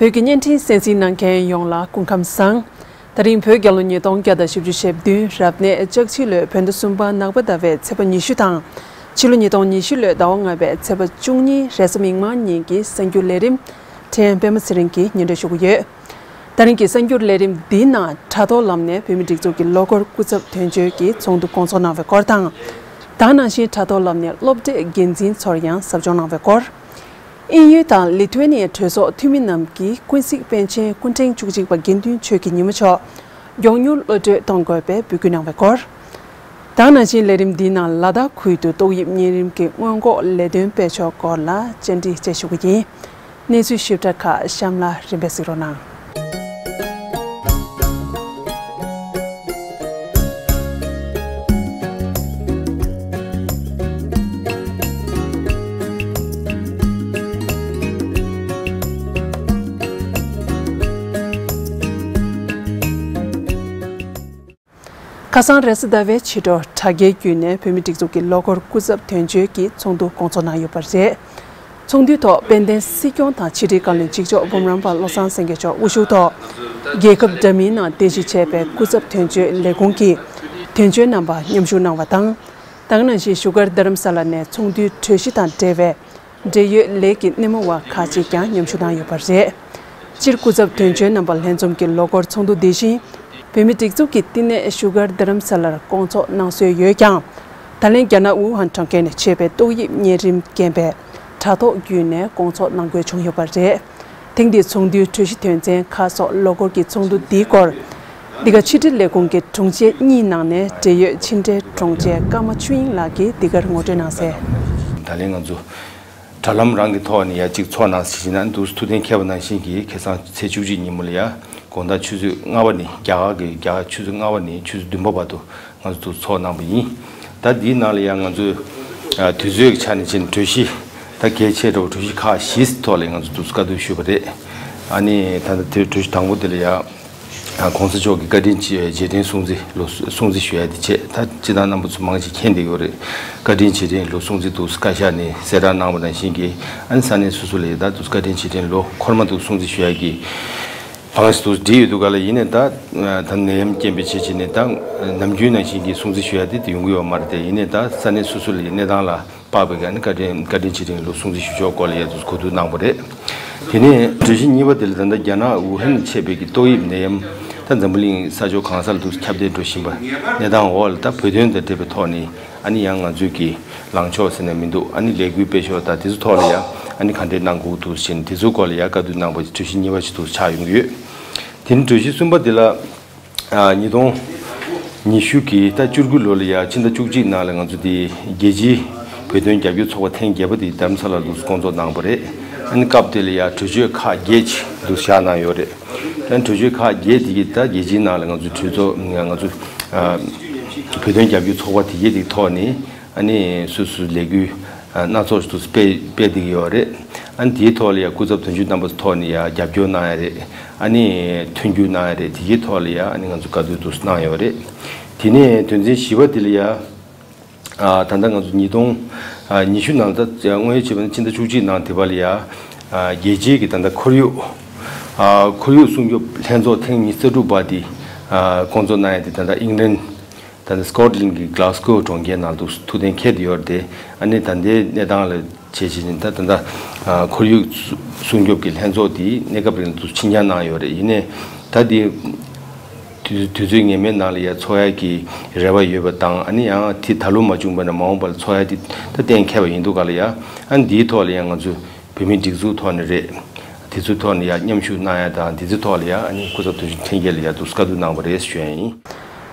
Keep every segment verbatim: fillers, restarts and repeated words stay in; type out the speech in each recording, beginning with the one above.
བོད་ཀྱི་བརྙན་འཕྲིན་གསན་གཟིགས་གནང་མཁན་ཡོངས་ལ་སྐུ་ཁམས་བཟང་། ད་རིང་བོད་རྒྱལ་ལོ་ཉིས་སྟོང་བརྒྱ་དང་བཞི་བཅུ་ཞེ་བདུན་རབ་གནས་ལྕགས་བྱི་ལོའི་བོད་ཟླ་གསུམ་པ་ནག་པ་ཟླ་བའི་ཚེས་པ་ཉི་ཤུ་དང་། ཕྱི་ལོ་ཉིས་སྟོང་ཉི་ཤུ་ལོའི་ཟླ་བ་ལྔ་པའི་ཚེས་པ་བཅུ་གཉིས་རེས་གཟའ་མིག་དམར་ཉིན་གྱི་གསར་འགྱུར་ལས་རིམ་ཕྲན་པད་མ་ཚེ་རིང་གིས་སྙན་སྒྲོན་ཞུ་གི་ཡོད། ད་རིང་གི་གསར་འགྱུར་ལས་རིམ་འདིའི་ནང་དྲ་ཐོག་ལམ་ནས་བོད་མིའི་སྒྲིག་འཛུགས་ཀྱི་ལོ་འཁོར་སྐུ་ཚབ་དོན་གཅོད་ཀྱི་ཚོགས་འདུ་སྐོང་ཚོགས་གནང་བའི་སྐོར་དང་། ད་ག་ནང་བཞིན་དྲ་ཐོག་ལམ་ནས་སློབ་གྲྭའི་འགན་འཛིན་ཚོར་ཡང་ཟབ་སྦྱོང་གནང་བའི་སྐོར། དབྱིན་ཡུལ་དང་ལི་ཐུ་ཝེ་ནི་ཡའི་གྲོས་ཚོགས་འཐུས་མི་རྣམས་ཀྱིས་ཀུན་གཟིགས་པཎ་ཆེན་སྐུ་ཕྲེང་བཅུ་གཅིག་པ་དགེ་འདུན་ཆོས་ཀྱི་ཉི་མ་མཆོག་མགྱོགས་མྱུར་གློད་གྲོལ་གཏོང་དགོས་པའི་འབོད་སྐུལ་གནང་བའི་སྐོར། ད་ག་ནང་བཞིན་ལས་རིམ་འདིའི་ནང་ལ་དྭགས་ཁུལ་དུ་ཏོག་དབྱིབས་གཉན་རིམས་ཀྱི་སྔོན་འགོག་ལས་དོན་སྤེལ་ཕྱོགས་སྐོར་ལ་བཅར་འདྲི་བཅས་ཞུ་གི་ཡིན། གནས་ཚུལ་ཞིབ་ཕྲ་ཁག་གཤམ་ལ་རིམ་པས་གཟིགས་རོགས་གནང་། ཁ་སང་རེས་གཟའ་ཟླ་བའི་ཕྱི་དྲོ་དྲ་རྒྱའི་བརྒྱུད་ནས་བོད་མིའི་སྒྲིག་འཛུགས་ཀྱི་ལོ་འཁོར་སྐུ་ཚབ་དོན་གཅོད་ཀྱི་ཚོགས་འདུ་སྐོང་ཚོགས་གནང་ཡོད་པ་རེད། ཚོགས་འདུའི་ཐོག་དཔལ་ལྡན་སྲིད་སྐྱོང་དང་ཕྱི་དྲིལ་བཀའ་བློན་གཅིག་ལྕོགས་འབུམ་རམས་པ་བློ་བཟང་སེང་གེ་མཆོག་དབུ་བཞུགས་ཐོག་རྒྱལ་ཁབ་འདྲ་མིན་ནང་རྟེན་གཞི་བྱས་པའི་སྐུ་ཚབ་དོན་གཅོད་ལས་ཁུངས་ཀྱི་དོན་གཅོད་རྣམ་པ་མཉམ་ཞུགས་གནང་བ་དང་། ད་ག་ནང་བཞིན་བཞུགས་སྒར་རྡ་རམ་ས་ལ་ནས་ཚོགས་འདུའི་གྲོས་གཞི་དང་འབྲེལ་བའི་འབྲེལ་ཡོད་ལས་ཀྱི་སྣེ་མོ་བ་ཁག་ཅིག་ཀྱང་མཉམ་ཞུགས་གནང་ཡོད་པ་རེད། སྤྱིར་སྐུ་ཚབ་དོན་གཅོད་རྣམ་པ་ལྷན་འཛོམས་ཀྱི་ལོ་འཁོར་ཚོགས་འདུ་འདི་བཞིན་བོད་མིའི་སྒྲིག་འཛུགས་ཀྱི་བསྟི་གནས་བཞུགས་སྒར་རྡ་རམ་ས་ལར་སྐོང་ཚོགས་གནང་སྲོལ་ཡོད་ཀྱང་། ད་ལན་རྒྱ་ནག་ཝུ་ཧན་གྲོང་ཁྱེར་ནས་མཆེད་པའི་ཏོག་དབྱིབས་གཉན་རིམས་རྐྱེན་པས་དྲ་ཐོག་བརྒྱུད་ནས་སྐོང་ཚོགས་གནང་དགོས་བྱུང་ཡོད་པ་རེད། ཐེངས་འདིའི་ཚོགས་འདུའི་གྲོས་གཞི་དོན་ཚན་ཁག་སོགས་ལོ་འཁོར་གྱི་ཚོགས་འདུ་འདིའི་སྐོར། འདི་ག་ཕྱི་དྲིལ་ལས་ཁུངས་ཀྱི་དྲུང་ཆེ་གཉིས་ནང་ནས་འབྲེལ་ཡོད་ཕྱི་འབྲེལ་དྲུང་ཆེ་ཀརྨ་ཆོས་དབྱིངས་ལགས་ཀྱིས་འདི་གར་ངོ་སྤྲོད་གནང་གསལ། ད་ལན་ང་ཚོ་དྲ་ལམ་རང་གི་ཐོག་ནས་ཡ་གཅིག་ཚོགས་གནང་ཟེར་ན་འདུག་ཐུགས་གཏན་འཁེལ་བ་ནང་བཞིན་གྱི་ཁ་སང་ཚེས་བཅུ་གཅིག་ཉིན་མོ་ལ་ཡ་དགོང་དག་ཆུ་ཚོད་ལྔ་པ་ནས་རྒྱ་གར་གྱི་རྒྱ་གར་ཆུ་ཚོད་ལྔ་པ་ནས་ཆུ་ཚོད་བདུན་པ་བར་དུ་ང་ཚོ་འདུག་ཚོགས་གནང་བ་ཡིན། ད་འདིའི་ནང་ལ་ཡང་ང་ཚོས་ཨ་དུས་ཚོད་ཀྱི་ཆ་ནས་བྱས་ན་གྲོས་གཞི་ད་གལ་ཆེ་འདྲ་བོ་གྲོས་གཞི་ཁག་བཞིའི་ཐོག་ལ་ང་ཚོ་འདུག་བཀའ་བསྡུར་ཞུས་པ་རེད། ཨ་ནི་ད་ལྟ་དེ་གྲོས་གཞི་དང་པོ་དེ་ལ་ཡང་ཨ་གོང་ས་མཆོག་གི་བཀའ་དྲིན་རྗེ་དྲན་སྲུང་བརྩི་ལོ་སྲུང་བརྩི་ཞུ་ཡ་དེ་བྱས། ད་སྤྱིར་བཏང་རྣམ་པ་ཚོ་མང་ཆེ་མཁྱེན་བསྡད་ཡོད་རེད། བཀའ་དྲིན་རྗེ་དྲན་ལོ་སྲུང་བརྩི་འདུག་བཀའ་ཤག་ནས་གསལ་བསྒྲགས་གནང་བ་ནང་བཞིན་གྱི་ཨ་ནི་ས་གནས་སོ་སོ་ལ་ཡང་ད་འདུག་བཀའ་དྲིན་རྗེ་དྲན་ལོ་འཁོར་མ་འདུག་སྲུང་བརྩི་ཞུ་ཡ་གི་ཕངས་སུ་བསྒྲིགས་ཡོད་འདུག་ག་ལ། ཡིན་ནའི་ད་ད་ནད་ཡམས་རྐྱེན་པས་བྱས་བྱས་ནས་ད་ནམ་རྒྱུན་ནང་བཞིན་གྱི་སྲུང་བརྩི་ཞུ་ཡ་དེ་དེ་ཡོང་གི་ཡོད་མ་རེད་དེ། ཡིན་ནའི་ད་ས་གནས་སོ་སོ་ལ་གནས་སྟངས་ལ་དཔག་པའི་གི་ཨ་ནི་བཀའ་དྲིན་བཀའ་དྲིན་རྗེ་དྲན་ལོ་སྲུང་བརྩི་ཞུ་ཕྱོགས་སྐོར་ལ་ཡ་དུ་གོ་བསྡུར་གནང་བ་རེད། དེ་ནས་གྲོས་གཞི་གཉིས་པ་དེ་ལ་ད་ལྟ་རྒྱ་ནག་ཝུ་ཧན་ནས་མཆེད་པའི་གི་ཏོག་དབྱིབས་ནད་ཡམས་ད་འཛམ་བུ་གླིང་ས་ཕྱོགས་གང་ས་ལ་འདུག་ཁྱབ་གདལ་འགྲོ་བཞིན་པ་གནས་སྟངས་འོག་ལ་ད་བོད་དོན་དང་འབྲེལ་བའི་ཐོག་ནས་ཨ་ནི་ཡང་ང་ཚོས་ཀྱི་ལངས་ཕྱོགས་ཟེར་ནས་མི་འདུག་ཨ་ནི་ལས་འགུལ་སྤེལ་ཕྱོགས་དང་དེ་ཚོ་ཐོག་ལ་ཡང་ཨ་ནི་ག་འདྲས་གནང་དགོས་འདུག་ཟེར་ནས་དེ་ཚོའི་སྐོར་ལ་ཡང་བཀའ་བསྡུར་གནང་བ་གྲོས་གཞི་གཉིས་པ་ཞིག་ཏུ་ཆགས་ཡོང་གི་ཡོད། དེ་ནི་གྲོས་གཞི་གསུམ་པ་དེ་ལ་ཨ་ཉིས་སྟོང་ཉི་ཤུ་གི་ཟླ་བཅུ་དགུ་ལོ་ལ་ཡང་ཕྱི་ཟླ་བཅུ་གཅིག་ནང་ལ་ང་ཚོ་དེ་རྒྱལ་སྤྱིའི་བོད་དོན་རྒྱབ་སྐྱོར་ཚོགས་པ་ཐེངས་བརྒྱད་པ་དེ་རྡ་རམ་ས་ལར་འདུག་སྐོང་ཚོགས་གནང་བ་རེད། ཨ་ནི་སྐབས་དེ་ལ་ཡང་གྲོས་ཆོད་ཁག་བརྒྱད་ཅིག་འདུག་བཞག་གནང་ཡོད་རེད། ད་གྲོས་ཆོད་ཁག་བརྒྱད་དེ་གི་ད་རྒྱལ་སྤྱིའི་ནང་ལ་ང་ཚོ་གྲོས་ཚོགས་ང་ཚོ་ཨ་བོད་དོན་རྒྱབ་སྐྱོར་ཚོགས་པ་དེ་གི་དེ་ཐོག་ནས་ཨ་ནི་སོ་སོའི་ལས་འགུལ་ཨ་སྣ་ཚོགས་ཤིག་ཏུ་སྤེལ་སྤེལ་བསྡད་ཀྱི་ཡོད་རེད། ཨ་ནི་དེའི་ཐོག་ལ་ཡང་སྐུ་ཚབ་དོན་གཅོད་རྣམ་པ་ཚོའི་ཐོག་ནས་ཡང་རྒྱབ་སྐྱོར་གནང་ཡ་རེད། ཨ་ནི་མཐུན་འགྱུར་གནང་ཡ་རེད། དེ་གི་ཐོག་ལ་ཡང་ཨ་ནི་ང་ཚོ་བཀའ་བསྡུར་དུ་གནང་ཡོད་རེད། དེ་ནས་དོན་ཚན་བཞི་པ་དེ་ལ་ཡང་ཨ་ད་ལྟ་ང་ཚོ་ཉིས་སྟོང་ཉི་ཤུ་ནང་ད་དངོས་ཡོད་བྱས་པ་ན་ཕྱི་ཟླ་བཅུ་གཅིག་ནང་དེ་བ་ལ་ཡང་ཨ་རྒྱལ་སྤྱིའི་གི་ད་ལྟ་ཁོར་ཡུག་ཨ་ཁོར་ཡུག་སྲུང་སྐྱོབ་ལྷན་ཚོགས་ཐེངས་ཉི་ཤུ་རྩ་དྲུག་པ་དེ་ཨ་སྐོང་ཚོགས་གནང་ཡ་དེ་ད་ལྟ་ཨིང་ལན་ད་ལྟ་སི་ཀོ་ཊ་ལན་གྱི་གྷ་ལ་སི་ཀོ་གྲོང་ཁྱེར་ནང་དུ་ཐུགས་གཏན་འཁེལ་བསྡད་ཡོད་རེད་དེ། ཨ་ནི་ད་ལྟའི་གནས་སྟངས་ལ་བྱས་བྱས་ནས་ད་ད་ལྟ་ཨ་ཁོར་ཡུག་སྲུང་སྐྱོབ་ཀྱི་ལྷན་ཚོགས་དེ་གནས་སྐབས་རིང་ལ་དུ་ཕྱིར་འགྱངས་གནང་ཡོད་རེད། ཡིན་ནའི་ད་དེ་དུས་དུས་ཚོད་ངེས་མེད་ནང་ལ་ཡ་ཚོགས་ཡ་གི་རེ་བ་ཡོད་པ་དང་། ཨ་ནི་ཡང་དེ་ད་ལོ་མ་བྱུང་བ་ན་མ་འོངས་པ་ལ་ཚོགས་ཡ་དེ་ད་གཏན་འཁེལ་བ་ཡིན་འདུག་ག་ལ་ཡ། ཨ་ནི་དེའི་ཐོག་ལ་ཡ་ང་ཚོས་བོད་མིའི་སྒྲིག་འཛུགས་ཐོག་ནས་རེད། དེ་ཚོའི་ཐོག་ནས་ཡང་མཉམ་ཞུགས་གནང་ཡ་དང་། དེ་ཚོའི་ཐོག་ལ་ཡང་ཨ་ནི་སྐུ་ཚབ་དོན་གཅོད་ལྷན་རྒྱས་ལ་ཡང་དུ་བཀའ་བསྡུར་གནང་བ་རེད་ཞུ་ཡ་ཡིན།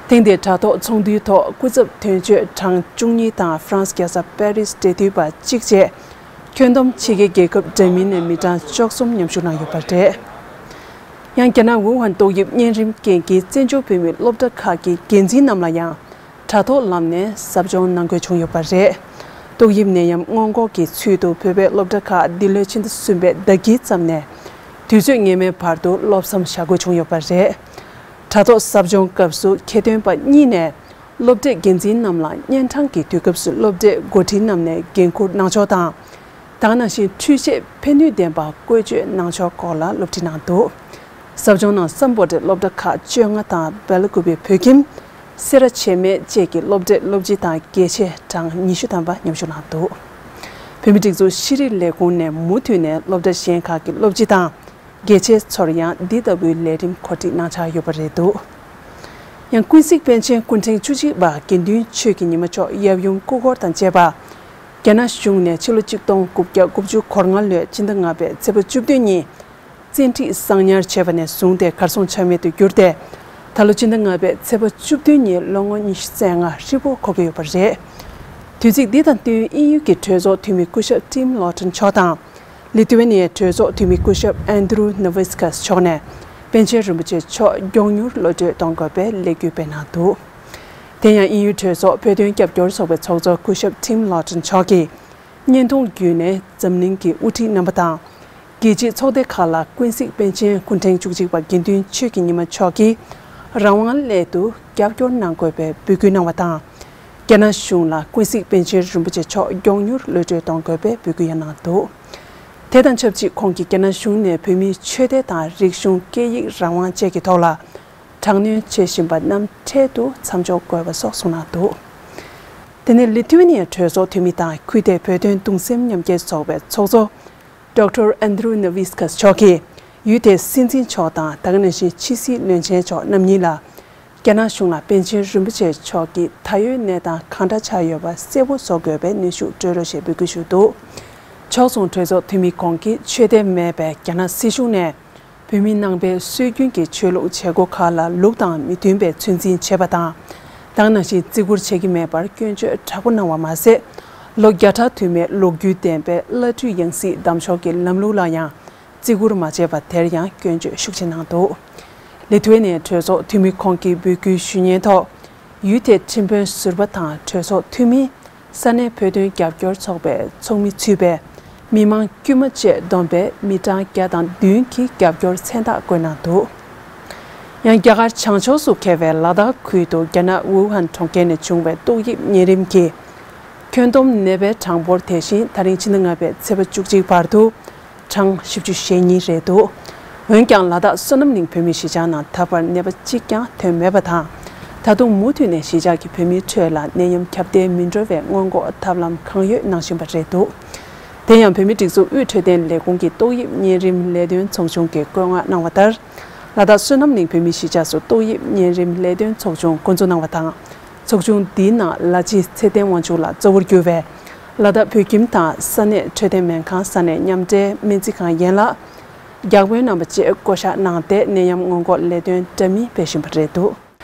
ཐེངས་འདིའི་དྲ་ཐོག་ཚོགས་འདུའི་ཐོག་སྐུ་ཚབ་དོན་གཅོད་གྲངས་བཅུ་གཉིས་དང་ཧྥ་རན་སི་རྒྱལ་ས་པེ་རིས་འབྲེལ་མཐུད་པ་གཅིག་བཅས་ཁྱོན་བསྡོམས་ཕྱི་རྒྱལ་རྒྱལ་ཁབ་འདྲ་མིན་ནས་མི་གྲངས་བཅུ་གསུམ་མཉམ་ཞུགས་གནང་ཡོད་པ་རེད། ཡང་རྒྱ་ནག་ཝུ་ཧན་ཏོག་དབྱིབས་གཉན་རིམས་རྐྱེན་གྱིས་བཙན་བྱོལ་བོད་མིའི་སློབ་གྲྭ་ཁག་གི་འགན་འཛིན་རྣམས་ལ་ཡང་དྲ་ཐོག་ལམ་ནས་ཟབ་སྦྱོང་གནང་དགོས་བྱུང་ཡོད་པ་རེད། ཏོག་དབྱིབས་ནད་ཡམས་སྔོན་འགོག་གི་ཚུལ་དུ་བོད་པའི་སློབ་གྲྭ་ཁག་འདི་ལོའི་ཕྱི་ཟླ་གསུམ་པའི་ཟླ་དཀྱིལ་ཙམ་ནས་དུས་ཚོད་ངེས་མེད་བར་དུ་སློབ་མཚམས་བཞག་དགོས་བྱུང་ཡོད་པ་རེད། དྲ་ཐོག་ཟབ་སྦྱོང་སྐབས་སུ་ཁྱད་སྟོན་པ་གཉིས་ནས་སློབ་གྲྭའི་འགན་འཛིན་རྣམས་ལ་གཉན་འཕྲང་གི་དུས་སྐབས་སུ་སློབ་གྲྭའི་འགོ་ཁྲིད་རྣམས་ནས་འགན་འཁུར་གནང་ཕྱོགས་དང་། ད་ག་ནང་བཞིན་འཕྲུལ་ཆས་ཕན་ནུས་ལྡན་པ་བཀོལ་སྤྱོད་གནང་ཕྱོགས་སྐོར་ལ་སློབ་ཁྲིད་གནང་འདུག་ཟབ་སྦྱོང་ནང་སམ་བྷོ་ཊའི་སློབ་གྲྭ་ཁག་བཅོ་ལྔ་དང་སྦེལ་ཀུ་པེའི་བོད་ཁྱིམ། སེ་ར་བྱེས་སྨད་བཅས་ཀྱི་སློབ་གྲྭའི་སློབ་སྤྱི་དང་དགེ་ཆེ་གྲངས་ཉི་ཤུ་ཐམ་པ་མཉམ་ཞུགས་གནང་འདུག་བོད་མིའི་སྒྲིག་འཛུགས་ཤེས་རིག་ལས་ཁུངས་ནས་མུ་མཐུད་ནས་སློབ་གྲྭ་གཞན་ཁག་གི་སློབ་སྤྱི་དང་དགེ་ཆེ་ཚོར་ཡང་འདི་ལྟ་བུའི་ལས་རིམ་གོ་སྒྲིག་གནང་འཆར་ཡོད་པ་རེད་འདུག་ཡང་ཀུན་གཟིགས་པཎ་ཆེན་སྐུ་ཕྲེང་བཅུ་གཅིག་པ་དགེ་འདུན་ཆོས་ཀྱི་ཉི་མ་མཆོག་ཡབ་ཡུམ་སྐུ་འཁོར་དང་བཅས་པ། རྒྱ་ནག་གཞུང་ནས་ཕྱི་ལོ་ཆིག་སྟོང་དགུ་བརྒྱ་དགུ་བཅུ་གོ་ལྔ་ལོའི་སྤྱི་ཟླ་ལྔ་པའི་ཚེས་པ་བཅུ་བདུན་ཉིན། བཙན་ཁྲིད་གསང་ཉར་བྱས་པ་ནས་བཟུང་སྟེ་གར་སོང་ཆ་མེད་དུ་གྱུར་ཏེ། ད་ལོ་སྤྱི་ཟླ་ལྔ་པའི་ཚེས་པ་བཅུ་བདུན་ཉིན་ལོ་ངོ་ཉི་ཤུ་རྩ་ལྔ་ཧྲིལ་པོ་འཁོར་གྱི་ཡོད་པ་རེད། དུས་ཚིགས་འདི་དང་བསྟུན་དབྱིན་ཡུལ་གྱི་གྲོས་ཚོགས་འཐུས་མི་སྐུ་ཞབས་ཊིམ་ལོ་ཊོན་མཆོག་དང་། ལི་ཐུ་ཝེ་ནི་ཡའི་གྲོས་ཚོགས་འཐུས་མི་སྐུ་ཞབས་ཨན་དྲུ་ནེ་ཝིས་ཀས་མཆོག་ནས་པཎ་ཆེན་རིན་པོ་ཆེ་མཆོག་མགྱོགས་མྱུར་གློད་གྲོལ་གཏོང་དགོས་པའི་ལས་འགུལ་སྤེལ་གནང་འདུག་དེ་ཡང་དབྱིན་ཡུལ་གྲོས་ཚོགས་བོད་དོན་རྒྱབ་སྐྱོར་ཚོགས་པའི་ཚོགས་གཙོ་སྐུ་ཞབས་ཊིམ་ལོ་ཊོན་མཆོག་གིས། བརྙན་ཐུང་བརྒྱུད་ནས་འཛམ་གླིང་གི་དབུ་ཁྲིད་རྣམ་པ་དང་། རྒྱལ་སྤྱིའི་ཚོགས་སྡེ་ཁག་ལ་ཀུན་གཟིགས་པཎ་ཆེན་སྐུ་ཕྲེང་བཅུ་གཅིག་པ་དགེ་འདུན་ཆོས་ཀྱི་ཉི་མ་མཆོག་གིས་རང་དབང་སླད་དུ་རྒྱབ་སྐྱོར་གནང་དགོས་པའི་འབོད་སྐུལ་གནང་བ་དང་། རྒྱ་ནག་གཞུང་ལ་ཀུན་གཟིགས་པཎ་ཆེན་རིན་པོ་ཆེ་མཆོག་མགྱོགས་མྱུར་གློད་གྲོལ་གཏོང་དགོས་པའི་འབོད་སྐུལ་ཡང་གནང་འདུག་དེ་དང་ཆབས་ཅིག་ཁོང་གིས་རྒྱ་ནག་གཞུང་ནས་བོད་མིའི་ཆོས་དད་དང་རིག་གཞུང་སྐད་ཡིག་རང་དབང་བཅས་ཀྱི་ཐོག་ལ། དྲག་གནོན་བྱེད་བཞིན་པ་རྣམས་འཕྲལ་དུ་མཚམས་འཇོག་དགོས་པ་སོགས་གསུངས་གནང་འདུག་དེ་ནས་ལི་ཐུ་ཝེ་ནི་ཡའི་གྲོས་ཚོགས་འཐུས་མི་དང་ཁུལ་དེའི་བོད་དོན་གདུང་སེམས་མཉམ་སྐྱེད་ཚོགས་པའི་ཚོགས་གཙོ་ཌོག་ཊར་ཨན་དྲུ་ནེ་ཝིས་ཀས་མཆོག་གིས་ཡུལ་དེའི་སྲིད་འཛིན་མཆོག་དང་ད་ག་ནང་བཞིན་ཕྱི་སྲིད་བློན་ཆེན་མཆོག་རྣམ་གཉིས་ལ། རྒྱ་ནག་གཞུང་ལ་པཎ་ཆེན་རིན་པོ་ཆེ་མཆོག་གི་ད་ཡོད་གནས་སྟངས་གང་འདྲ་ཆགས་ཡོད་པ་གསལ་པོ་བཟོ་དགོས་པའི་གནོན་ཤུགས་སྤྲོད་རོགས་ཞེས་འབོད་སྐུལ་ཞུས་འདུག་ཕྱོགས་མཚུངས་གྲོས་ཚོགས་འཐུས་མི་ཁོང་གིས་ཆོས་དད་མེད་པའི་རྒྱ་ནག་སྲིད་གཞུང་ནས། བོད་མིའི་ནང་པའི་སྲོལ་རྒྱུན་གྱི་ཆོས་ལུགས་བྱེད་སྒོ་ཁག་ལ་ལུགས་དང་མི་མཐུན་པའི་ཚོད་འཛིན་བྱས་པ་དང་། ད་ག་ནང་བཞིན་བརྩི་བཀུར་བྱེད་ཀྱི་མེད་པར་སྐྱོན་བརྗོད་དྲག་པོ་གནང་བ་མ་ཟད། ལོ་བརྒྱ་ཕྲག་དུ་མའི་ལོ་རྒྱུས་ལྡན་པའི་བླ་སྤྲུལ་ཡང་སྲིད་བདམས་ཕྱོགས་ཀྱི་ལམ་ལུགས་ལ་ཡང་བརྩི་བཀུར་མ་བྱས་པ་དེར་ཡང་སྐྱོན་བརྗོད་ཤུགས་ཆེ་གནང་འདུག་ལི་ཐུ་ཝེ་ནི་ཡའི་གྲོས་ཚོགས་འཐུས་མི་ཁོང་གིས་འབོད་སྐུལ་ཞུ་ཉན་ཐོག་ཡུལ་དེའི་ཁྲིམས་དཔོན་ཟུར་པ་དང་གྲོས་ཚོགས་འཐུས་མི། ས་གནས་བོད་དོན་རྒྱབ་སྐྱོར་ཚོགས་པའི་ཚོགས་མི་ཚུད་པའི་མི་མང་དཀྱུས་མ་བཅས་བསྡོམས་པས་མི་གྲངས་བརྒྱ་དང་བདུན་གྱིས་རྒྱབ་སྐྱོར་མཚན་རྟགས་བཀོད་གནང་འདུག་ཡང་རྒྱ་གར་བྱང་ཕྱོགས་སུ་འཁེལ་བའི་ལ་དྭགས་ཁུལ་དུ་རྒྱ་ནག་ཝུ་ཧན་གྲོང་ཁྱེར་ནས་བྱུང་བའི་ཏོག་དབྱིབས་གཉན་རིམས་ཀྱི་ཁྱོན་བསྡོམས་ནད་པའི་གྲངས་འབོར་དེ་བཞིན་ད་རིང་ཕྱི་ཟླ་ལྔ་པའི་ཚེས་པ་བཅུ་གཅིག་བར་དུ། གྲངས་བཞི་བཅུ་ཞེ་གཉིས་རེད་འདུག་འོན་ཀྱང་ལ་དྭགས་བསོད་ནམས་གླིང་བོད་མིའི་གཞིས་ཆགས་ནང་ད་བར་ནད་པ་གཅིག་ཀྱང་ཐོན་མེད་པ་དང་། ད་དུང་མུ་མཐུད་ནས་གཞིས་ཆགས་ཀྱི་བོད་མིའི་ཁྲོད་ལ་ནད་ཡམས་ཁྱབ་གདལ་མི་འགྲོ་བའི་སྔོན་འགོག་ཐབས་ལམ་གང་ཡོད་གནང་བཞིན་པ་རེད་འདུག་དེ་ཡང་བོད་མིའི་སྒྲིག་འཛུགས་དབུས་འཕྲོད་བསྟེན་ལས་ཁུངས་ཀྱི་ཏོག་དབྱིབས་གཉན་རིམས་ལས་དོན་ཚོགས་ཆུང་གིས་བཀོད་མངགས་གནང་བ་ལྟར། ལ་དྭགས་བསོད་ནམས་གླིང་བོད་མིའི་གཞིས་ཆགས་སུ་ཏོག་དབྱིབས་གཉན་རིམས་ལས་དོན་ཚོགས་ཆུང་བསྐོ་འཛུགས་གནང་བ་དང་། ཚོགས་ཆུང་འདིའི་ནང་ལ་ཕྱི་ཚེ་བརྟན་དབང་ཕྱུག་ལགས་གཙོ་བོར་གྱུར་བའི་ལ་དྭགས་བོད་ཁྱིམ་དང་ས་གནས་འཕྲོད་བསྟེན་སྨན་ཁང་ས་གནས་མཉམ་འབྲེལ་སྨན་རྩིས་ཁང་ཡན་ལག་བརྒྱ་དཔོན་རྣམ་པ་བཅས་བསྐོ་བཞག་གནང་སྟེ་ནད་ཡམས་སྔོན་འགོག་ལས་དོན་འདྲ་མིན་སྤེལ་བཞིན་པ་རེད་འདུག་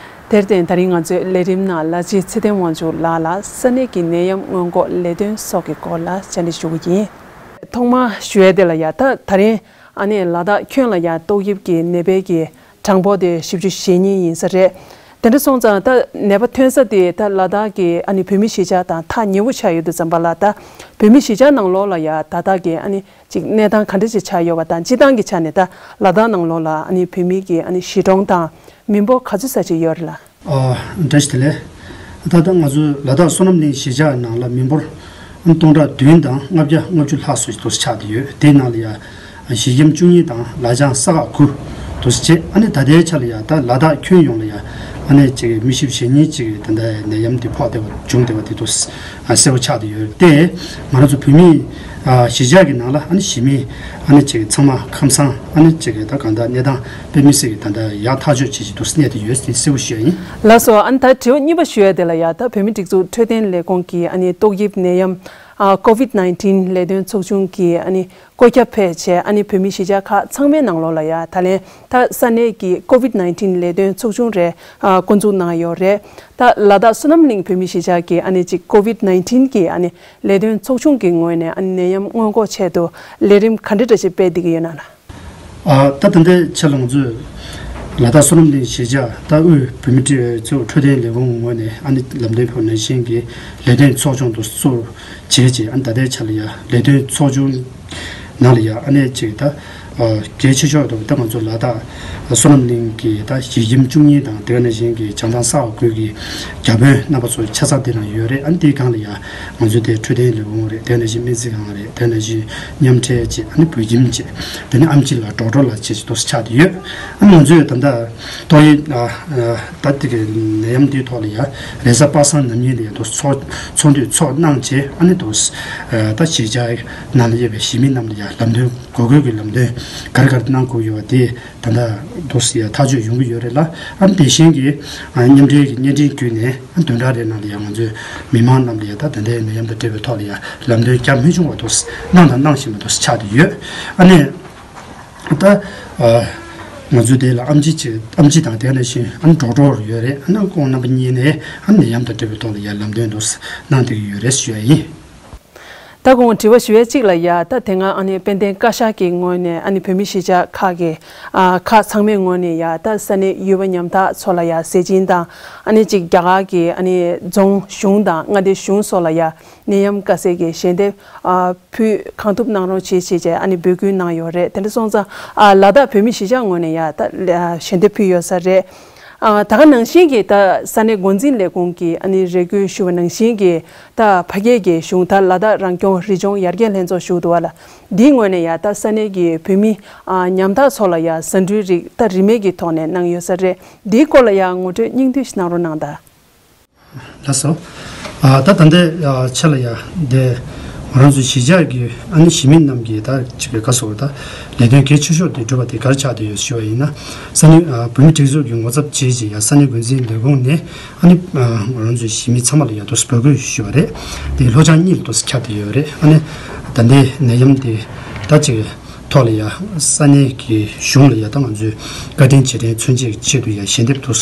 དེར་བརྟེན་ད་རིང་ང་ཚོའི་ལས་རིམ་ནང་ལ་ཕྱི་ཚེ་བརྟན་དབང་ཕྱུག་ལགས་ལ་ས་གནས་ཀྱི་ནད་ཡམས་སྔོན་འགོག་ལས་དོན་སོགས་ཀྱི་སྐོར་ལ་བཅར་འདྲི་ཞུ་གི་ཡིན། ཐོག་མར་ཞུ་ཡས་དེ་ལ་ཡ་ད་ད་རིང་ཨ་ནི་ལ་དྭགས་ཁྱོན་ལ་ཡ་ཏོག་དབྱིབས་ཀྱི་ནད་པའི་གི་གྲངས་འབོར་དེ་བཞི་བཅུ་ཞེ་གཉིས་ཡིན་ས་རེད། དེ་འདྲ་སོང་ཙང་ད་ནད་པ་ཐོན་ས་དེ་ད་ལ་དྭགས་ཀྱི་ཨ་ནི་བོད་མི་གཞིས་ཆགས་དང་ཐག་ཉེ་བོ་ཆགས་ཡོད་དུས་ཙམ་པ་ལ་ད་བོད་མི་གཞིས་ཆགས་ནང་ལོགས་ལ་ཡ་ད་ལྟ་གི་ཨ་ནི་ཅིག་གནས་སྟངས་ག་འདྲ་ཅིག་ཆགས་ཡོད་པ་དང་སྤྱི་བཏང་གི་ཆ་ནས་ད་ལ་དྭགས་ནང་ལོགས་ལ་ཨ་ནི་བོད་མི་གི་ཨ་ནི་གཞིས་གྲོང་དང་མི་འབོར་ག་ཚོད་ཙམ་ཅིག་ཡོད་རེད་ལ། ཨ། བཀྲ་ཤིས་བདེ་ལེགས། ད་ལྟ་ང་ཚོའི་ལ་དྭགས་བསོད་ནམས་གླིང་གཞིས་ཆགས་ནང་ལ་མི་འབོར་སྟོང་ཕྲག་བདུན་དང་ལྔ་བརྒྱ་ལྔ་བཅུ་ལྷག་ཙམ་ཞིག་ཏུ་ཆགས་བསྡད་ཡོད། དེའི་ནང་ལ་ཡ། གཞིས་ཁྱིམ་བཅུ་གཉིས་དང་ལ་ལྗང་ས་ཁག་དགུ་དུ་བྱས། ཨ་ནི་ད་ལྟའི་ཆ་ལ་ཡ་ད་ལ་དྭགས་ཁྱོན་ཡོངས་ལ་ཡ་ཨ་ནི་ཅིག་མི་བཞི་བཅུ་ཞེ་གཉིས་ཅིག་ད་ལྟ་ནད་ཡམས་འདི་ཕོག་བསྡད་པ་བྱུང་བསྡད་པ་དེ་དུ་གསལ་པོ་ཆགས་བསྡད་ཡོད་དེ། ང་རང་ཚོ་བོད་མི་གཞིས་ཆགས་ཀྱི་ནང་ལ་ཨ་ནི་གཞིས་མི་ཨ་ནི་ཅིག་ཚང་མ་ཁམས་སངས་ཨ་ནི་ཅིག་ད་གང་ལྟར་གནས་སྟངས་དཔེ་མི་སྲིད་ཀྱི་ད་ལྟ་ཡག་ཐག་ཆོད་བྱེད་ཀྱི་འདུག་གནས་དེ་ཡོད་དེ་གསལ་པོ་ཞུ་ཡ་ཡིན། ལགས་སོ། ཨ་ནི་ད་དྲི་བ་གཉིས་པ་ཞུ་ཡ་དེ་ལ་ཡ་ད་བོད་མི་སྒྲིག་འཛུགས་འཕྲོད་བསྟེན་ལས་ཁུངས་ཀྱི་ཨ་ནི་ཏོག་དབྱིབས་ནད་ཡམས་ཨ་ཀོ་ཝིད་ནའིན་ཊིན་ལས་དོན་ཚོགས་ཆུང་གི་ཨ་ནི་བཀོད་ཁྱབ་ཕེབས་བྱས་ཨ་ནི་བོད་མི་གཞིས་ཆགས་ཁག་ཚང་མའི་ནང་ལོགས་ལ་ཡ་ད་ལན་ད་ས་གནས་ཀྱི་ཀོ་ཝིད་ནའིན་ཊིན་ལས་དོན་ཚོགས་ཆུང་རེ་ཨ་བསྐོ་འཛུགས་གནང་ཡོད་རེད། ད་ལ་དྭགས་བསོད་ནམས་གླིང་བོད་མི་གཞིས་ཆགས་ཀྱི་ཨ་ནི་ཅིག་ཀོ་ཝིད་ནའིན་ཊིན་གྱི་ཨ་ནི་ལས་དོན་ཚོགས་ཆུང་གི་ངོས་ནས་ཨ་ནི་ནད་ཡམས་སྔོན་འགོག་ཆེད་དུ་ལས་རིམ་ག་འདྲ་འདྲ་ཞིག་སྤེལ་བསྡད་ཀྱི་ཡོད་ན་ལ། ཨ། ད་ད་ལྟའི་ཆ་ལ་ང་ཚོས་ལ་དྭགས་བསོད་ནམས་གླིང་གཞིས་ཆགས་ད་དབུས་བོད་མི་སྒྲིག་འཛུགས་འཕྲོད་བསྟེན་ལས་ཁུངས་ངོས་ནས་ཨ་ནི་ལམ་སྟོན་ཕེབས་ནང་བཞིན་གྱི་ལས་དོན་ཚོགས་ཆུང་དུ་གཙོ་བྱས་རྗེས་ཨ་ནི་ད་ལྟའི་ཆ་ལ་ཡ་ལས་དོན་ཚོགས་ཆུང་ནང་ལ་ཡ་ཨ་ནི་ཅིག་ད་ གལ་ཆེ་ཤོས་དེ་ད་ང་ཚོ་ལ་དྭགས་བསོད་ནམས་གླིང་གི་ད་གཞིས་ཁྱིམ་བཅུ་གཉིས་དང་དེ་ནང་བཞིན་གྱི་བྱང་ཐང་ས་འོག་ཁུལ་གྱི་བརྒྱ་དཔོན་རྣམ་པ་ཚོ་ཆ་ཚང་དེ་ནང་ཡོད་རེད། ཨ་ནི་དེའི་སྒང་ལ་ཡ་ང་ཚོའི་དེ་འཕྲོད་བསྟེན་ལས་ཁུངས་རེད། དེ་ནང་བཞིན་སྨན་རྩིས་ཁང་རེད། དེ་ནང་བཞིན་མཉམ་འབྲེལ་བྱས། ཨ་ནི་བོད་ཁྱིམ་བྱས། དེ་ནས་ཨེམ་ཆི་ལ་ཌོག་ཊར་ལ་བྱས་ཅིག་ཏོག་ཙམ་ཆགས་བསྡད་ཡོད། ཨ་ནི་ང་ཚོས་ད་ལྟ་ཏོག་དབྱིབས་ཨ་ཨ་ད་དེ་གི་ནད་ཡམས་འདིའི་ཐོག་ལ་ཡ་རེས་གཟའ་པ་སངས་ནམ་ཉིན་ལ་ཡ་ཏོག་ཙམ་ཚོགས་འདུ་ཚོགས་གནང་བྱས། ཨ་ནི་ཏོག་ཙམ་ད་གཞིས་ཆགས་ནང་ལ་ཡོད་པའི་གཞིས་མི་རྣམས་ལ་ཡ་ལམ་སྟོན་འགོག་རྒོལ་གྱི་ལམ་སྟོན་ག་རེ་ག་རེ་གནང་དགོས་ཡོད་པ་དེ་ད་ལྟ་ཏོག་ཙམ་ཡ་ཐག་གཅོད་ཡོང་གི་ཡོད་རེད་ལ། ཨ་ནི་དེ་བཞིན་གྱི་ཨ་མཉམ་འབྲེལ་གྱི་བརྙན་འཕྲིན་བརྒྱུད་ནས་ཨ་བདུན་ཕྲག་རེ་ནང་ལ་ཡ་ང་ཚོས་མི་མང་རྣམས་ལ་ཡ་ད་ད་ལྟའི་ནད་ཡམས་དང་འབྲེལ་བའི་ཐོག་ལ་ཡ་ལམ་སྟོན་རྒྱ་མི་ཆུང་བ་ཏོག་ཙམ་གནང་དང་གནང་བཞིན་པ་ཏོག་ཙམ་ཆགས་བསྡད་ཡོད། ཨ་ནི། ད་ཨ་ང་ཚོའི་དེ་ལ་ཨེམ་ཆི་ཅིག་ཨེམ་ཆི་དང་དེ་ནང་བཞིན་ཨ་ནི་ཌོག་ཊར་ཡོད་རེད། ཨ་ནི་ཁོང་རྣམ་པ་གཉིས་ནས་ཨ་ནི་ནད་ཡམས་དང་འབྲེལ་བའི་ཐོག་ལ་ཡ་ལམ་སྟོན་དུ་གནང་བསྡད་ཀྱི་ཡོད་རེད་ཞུ་ཡ་ཡིན། ད་དགོངས་དྲི་བ་ཞུ་ཡ་གཅིག་ལ་ཡ། ད་དེ་སྔ་ཨ་ནི་དཔལ་ལྡན་བཀའ་ཤག་གི་ངོས་ནས་ཨ་ནི་བོད་མི་གཞིས་ཆགས་ཁག་གི་ཨ་ཁག་ཚང་མའི་ངོས་ནས་ཡ་ད་ས་གནས་ཡུལ་པ་ཉམ་ཐག་ཚོ་ལ་ཡ་ཟས་སྦྱིན་དང་། ཨ་ནི་གཅིག་རྒྱ་གར་གྱི་ཨ་ནི་རྫོང་གཞུང་དང་མངའ་སྡེ་གཞུང་སོགས་ལ་ཡ་ནད་ཡམས་དཀའ་སེལ་གྱི་ཞལ་འདེབས་ཨ་ཕུལ་གང་ཐུབ་གནང་རོགས་བྱེད་ཅེས་བྱས་ཨ་ནི་འབོད་སྐུལ་གནང་ཡོད་རེད། དེ་འདྲ་སོང་ཙང་ཨ་ལ་དྭགས་བོད་མི་གཞིས་ཆགས་ངོས་ནས་ཡ་ད་ཞལ་འདེབས་ཕུལ་ཡོད་ས་རེད། ཨ་ད་ག་ནང་བཞིན་གྱི་ད་ས་གནས་འགོ་འཛིན་ལས་ཁུངས་ཀྱིས་ཨ་ནི་རེ་སྐུལ་ཞུ་བ་ནང་བཞིན་གྱི་ད་ཕ་སྐད་ཀྱི་གཞུང་ད་ལ་དྭགས་རང་སྐྱོང་རི་ལྗོངས་ཡར་རྒྱས་ལྷན་ཚོགས་ཞུ་འདུག་བ་ལ། འདིའི་ངོས་ནས་ཡ་ད་ས་གནས་ཀྱི་བོད་མི་ཨ་ཉམ་ཐག་ཚོ་ལ་ཡ་ཟ་འབྲུའི་རིགས་ད་རིན་མེད་ཀྱི་ཐོག་ནས་གནང་ཡོད་ས་རེད། འདིའི་སྐོར་ལ་ཡ་ངོ་སྤྲོད་སྙིང་བསྡུས་ཤིག་གནང་རོགས་གནང་དང་། ལགས་སོ། ཨ་ད་ད་ལྟའི་ཨ་ཆ་ལ་ཡ་དེ་ང་རང་ཚོའི་གཞིས་ཆགས་ཀྱི་ཨ་ནི་གཞིས་མི་རྣམས་ཀྱིས་ད་ཅིག་ག་སོགས་ད་ལས་དོན་གལ་ཆེ་ཤོས་དེ་སྒྲུབ་པ་དེ་ག་རེ་ཆགས་བསྡད་ཡོད་ཞུ་བ་ཡིན་ན། ས་གནས་ཨ་བོད་མི་སྒྲིག་འཛུགས་ཀྱི་ངོ་ཚབ་བྱས་བྱས་ཡ་ས་གནས་འགོ་འཛིན་ལས་ཁུངས་ནས་ཨ་ནི་ཨ་ང་རང་ཚོའི་གཞིས་མི་ཚང་མ་ལ་ཡ་ཏོག་ཙམ་འབོད་སྐུལ་ཞུས་པ་རེད། དེ་ལྷོ་བྱང་གཉིས་ལ་ཏོག་ཙམ་ཁྱབ་བསྡད་ཡོད་རེད། ཨ་ནི་ད་ལྟའི་ནད་ཡམས་དེ་ད་ཅིག་ཐོག་ལ་ཡ་ས་གནས་ཀྱི་གཞུང་ལ་ཡ་ད་ང་ཚོས་བཀའ་དྲིན་རྗེས་དྲན་མཚོན་བྱེད་ཀྱི་ཆེད་དུ་ཡ་ཞལ་འདེབས་ཏོག་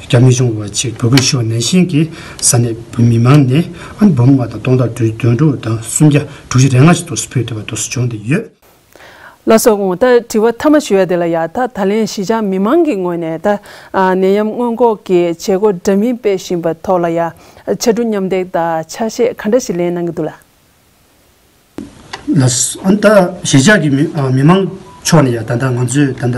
ཙམ་རྒྱ་མི་གཞུང་བ་ཅིག་འབོད་སྐུལ་ཞུ་བ་ནང་བཞིན་གྱི་ས་གནས་བོད་མི་མང་ནས་ཨ་ནི་འབུམ་ལྔ་དང་སྟོང་དང་དོན་དྲུག་དང་སུམ་བརྒྱ་དྲུག་ཅུ་རེ་ལྔ་ཞིག་ཏོག་ཙམ་ཕུལ་ཐུབ་པ་ཏོག་ཙམ་བྱུང་བསྡད་ཡོད། ལགས་སོ། ད་དྲི་བ་མཐའ་མ་ཞུ་ཡ་དེ་ལ་ཡ་ད་ད་ལན་གཞིས་ཆགས་མི་མང་གི་ངོས་ནས་ད་ནད་ཡམས་སྔོན་འགོག་གི་བྱེད་སྒོ་འདྲ་མིན་སྤེལ་བཞིན་པ་ཐོག་ལ་ཡ་ཕྱར་གྲུ་མཉམ་འདེགས་དང་ཆ་ཤས་ག་འདྲ་ཞིག་ལེན་གནང་གི་འདུག་ལགས། ལགས། ཨ་ནི་ད་གཞིས་ཆགས་ཀྱི་མི་ཨ་མི་མང་ཕྱོགས་ནས་ཡ་ད་ལྟ་ང་ཚོས་ད་ལྟ་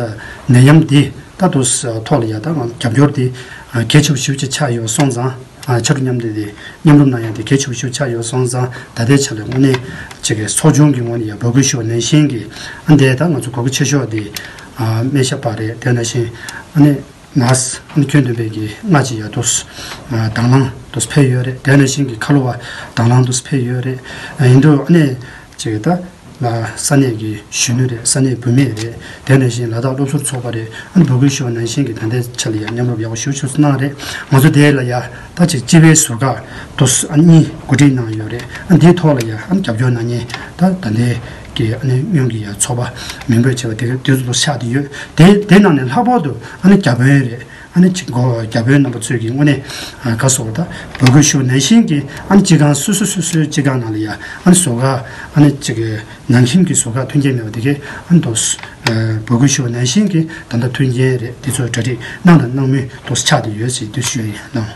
ནད་ཡམས་འདི་ད་དུ་ཐོག་ལ་ཡ་ད་ང་རྒྱབ་སྐྱོར་དེ་ཨ་གལ་ཆེ་བ་ཞེ་པོ་ཅིག་ཆགས་ཡོད་སོང་ཙང་། ཨ་ཕྱར་གྲུ་མཉམ་འདེགས་དེ་མཉམ་རུབ་གནང་ཡ་དེ་གལ་ཆེ་བ་ཞེ་པོ་ཆགས་ཡོད་སོང་ཙང་། ད་ལྟའི་ཆ་ལ་དངོས་གནས་ཅིག་གི་ཚོགས་ཆུང་གི་ངོས་ནས་ཡ་འབོད་སྐུལ་ཞུ་བ་ནང་བཞིན་གྱི་ཨ་འདི་ད་ང་ཚོ་དགོས་མཁོ་ཆེ་ཤོས་དེ་ཨ་སྨན་ཞབས་པ་རེད། དེ་ནང་བཞིན་ཨ་ནི་ནར་སི་ཨ་ནི་ཁྱོན་བསྡོམས་པའི་གི་ལྔ་ཅིག་ཡ་དུ་ཨ་དང་བླངས་དུ་ཕེབས་ཡོད་རེད། དེ་ནང་བཞིན་གྱི་ཁ་ལོ་བ་དང་བླངས་དུ་ཕེབས་ཡོད་རེད། ཨ་ཡིན་དུས་ཨ་ནི་ཅིག་གི་ད་ལ་ས་གནས་ཀྱི་གཞོན་ནུ་རེད། ས་གནས་བུད་མེད་རེད། དེ་ནང་བཞིན་ལ་དྭགས་སློབ་ཟུར་ཚོགས་པ་རེད། ཨ་ནི་འབོད་སྐུལ་ཞུ་བ་ནང་བཞིན་གྱི་ད་ལྟའི་ཆ་ལ་ཡ་མཉམ་རུབ་ཡག་པོ་ཞེ་པོ་ཅིག་གནང་རེད། ང་ཚོ་དེ་ལ་ཡ་ད་ཅིག་སྤྱི་པའི་ཟུར་བཀག་དུ་ཨ་གཉིས་གོ་སྒྲིག་གནང་ཡོད་རེད། ཨ་འདིའི་ཐོག་ལ་ཡ་ཨ་ནི་རྒྱབ་སྐྱོར་གནང་མཁན་ད་ད་ལྟའི་གི་ཨ་ནི་སྔོན་གྱི་ཡ་ཚོགས་པ་མིང་འབོད་བྱས་པ་དེ་དེ་ཚོ་ལ་ཆགས་བསྡད་ཡོད། དེ་དེ་ནང་ནས་ལྷག་པར་དུ་ཨ་ནི་བརྒྱ་དཔོན་རེད། ཨ་ནི་ཅིག་གོ་བརྒྱ་དཔོན་རྣམ་པ་ཚོས་ཀྱི་དངོས་གནས་ཨ་ག་སོགས་ད་འབོད་སྐུལ་ཞུ་ནང་བཞིན་གྱི་ཨ་ནི་སྤྱི་ཁང་སོ་སོ་སོ་སོའི་སྤྱི་ཁང་ནང་ལ་ཡ་ཨ་ནི་ཟུར་བཀག་ཨ་ནི་ཅིག་ནང་ཁྱིམ་གྱི་ཟུར་བཀག་མཐུན་རྐྱེན་མེད་པ་དེ་གས་ཨ་ནི་ཏོག་ཙམ་འབོད་སྐུལ་ཞུ་བ་ནང་བཞིན་གྱི་ད་ལྟ་མཐུན་རྐྱེན་རེད། དེ་ཚོ་གྲ་སྒྲིག་གནང་དང་གནང་མུས་ཏོག་ཙམ་ཆགས་བསྡད་ཡོད་ཅེས་འདི་ཞུ་ཡ་ཡིན་ལགས།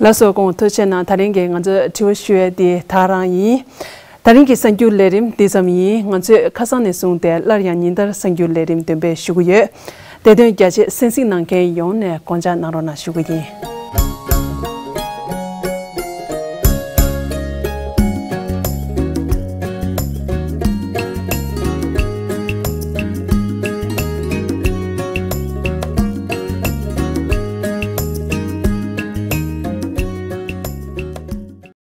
ལགས་སོ། དགོངས་ཐུགས་རྗེ་གནང་། ད་རིང་གི་ང་ཚོའི་དྲི་བ་ཞུ་ཡ་དེ་ད་རང་ཡིན། ད་རིང་གི་གསར་འགྱུར་ལས་རིམ་འདི་ཙམ་ཡིན། ང་ཚོས་ཁ་སང་ནས་བཟུང་སྟེ་སླར་ཡང་ཉིན་ལྟར་གསར་འགྱུར་ལས་རིམ་འདོན་སྤེལ་ཞུ་གི་ཡོད། བདེ་དོན་རྒྱ་ཆེ་གསན་གཟིགས་གནང་མཁན་ཡོངས་ནས་དགོངས་འཇགས་གནང་རོགས་གནང་ཞུ་གི་ཡིན།